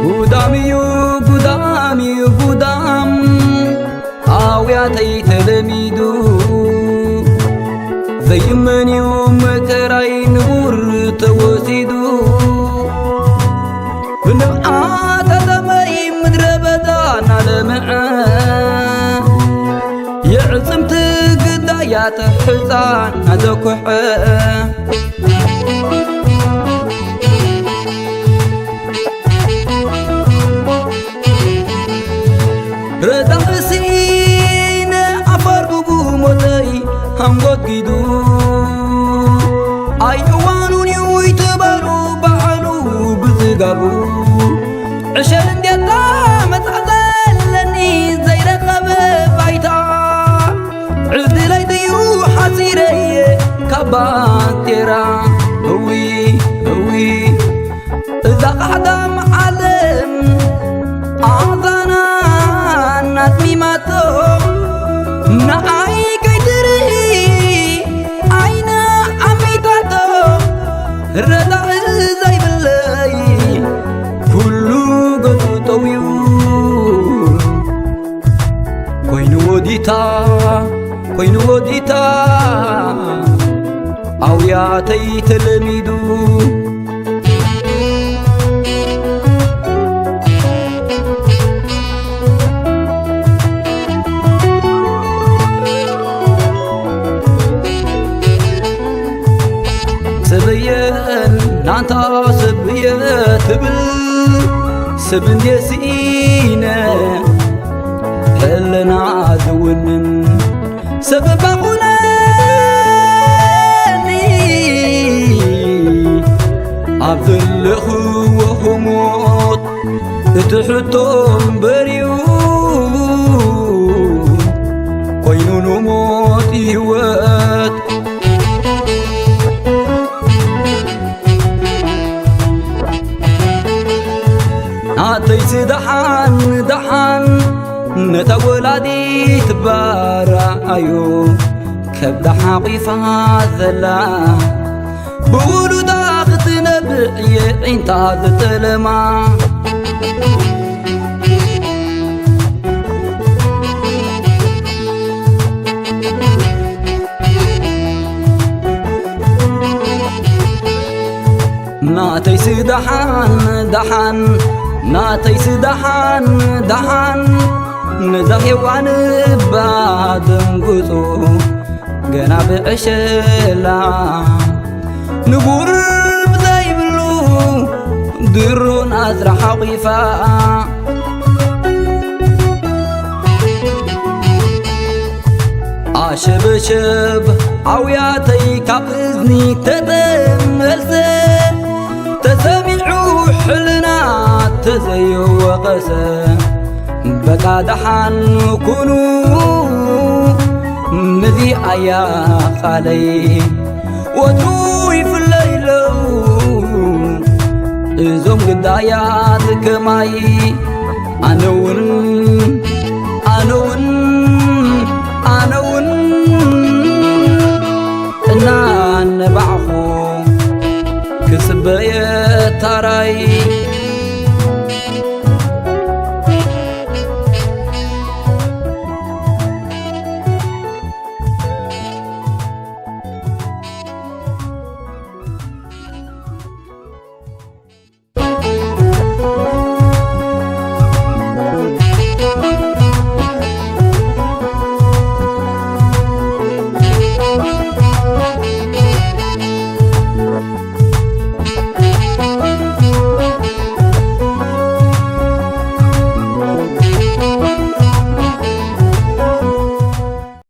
ጉዳም እዩ፣ ጉዳም እዩ፣ ጉዳም ኣውያተይ ተለሚዱ። ዘይመን እዩ መከራይ ንቡር ተወሲዱ። ብንብዓት ኣዳመይ ምድረ በዳ እናለምዐ፣ የዕጽምቲ ግዳያት ሕጻን እናዘኩሐ። ረዳእ ስኢነ ኣፋር ብሞተይ ሃንጎት ጊዱ። ኣይ እዋኑን እዩ ይትበሉ በዓሉ ብዝጋቡ። ዕሸል እንዴታ መጻእ ዘለኒ ዘይረኸበ ባይታ። ዕድለይ ድዩ ሓሲረየ ካብ ባንዴራ። እዊ፣ እዊ፣ እዛ ቃዕዳም ዓለም ኣዛና እናጥሚማቶ፣ ንዓይ ከይትርኢ ዓይና ዓሚታቶ። ረዳእ ዘይብለይ ኩሉ ገጹ ጠውዩ። ኮይኑ ወዲታ፣ ኮይኑ ወዲታ፣ ኣውያተይ ተለሚዱ። ሰበየን ናንታ ሰብየ ትብል፣ ሰብ እንዴ ስኢነ ሕልና ዝውንን ሰብ እባ ኩነኒ። ኣብ ዘለኽዎ ህሞት እቲ ሕቶ እምበር እዩ ኮይኑ ንሞት ህይወት። ናተይሲ ደሓን ደሓን ነታ ወላዲት ባራዩ ከብዳ ሓቂፋ ዘላ ብውሉዳ ክትነብዕ የዒንታ ዝጠለማ። ናተይሲ ደሓን ደሓን፣ ናተይሲ ደሓን ደሓን፣ ነዛ ሄዋን እባ ደንግጹ ገና ብዕሸላ። ንቡር ዘይብሉ ድሮ ናዝራ ሓቂፋ። ኣሸበሸብ ኣውያተይ ካብ እዝኒ ተተመልሰ፣ ተሰሚዑ ሕልና ተዘየወቀሰ። በቃ ደሓን ኩኑ፣ ነዚኣያ ቃለይ። ወትሩ ይፍለዩ ኣለዉ እዞም ግዳያት ከማይ። ኣነ እውን፣ ኣነ እውን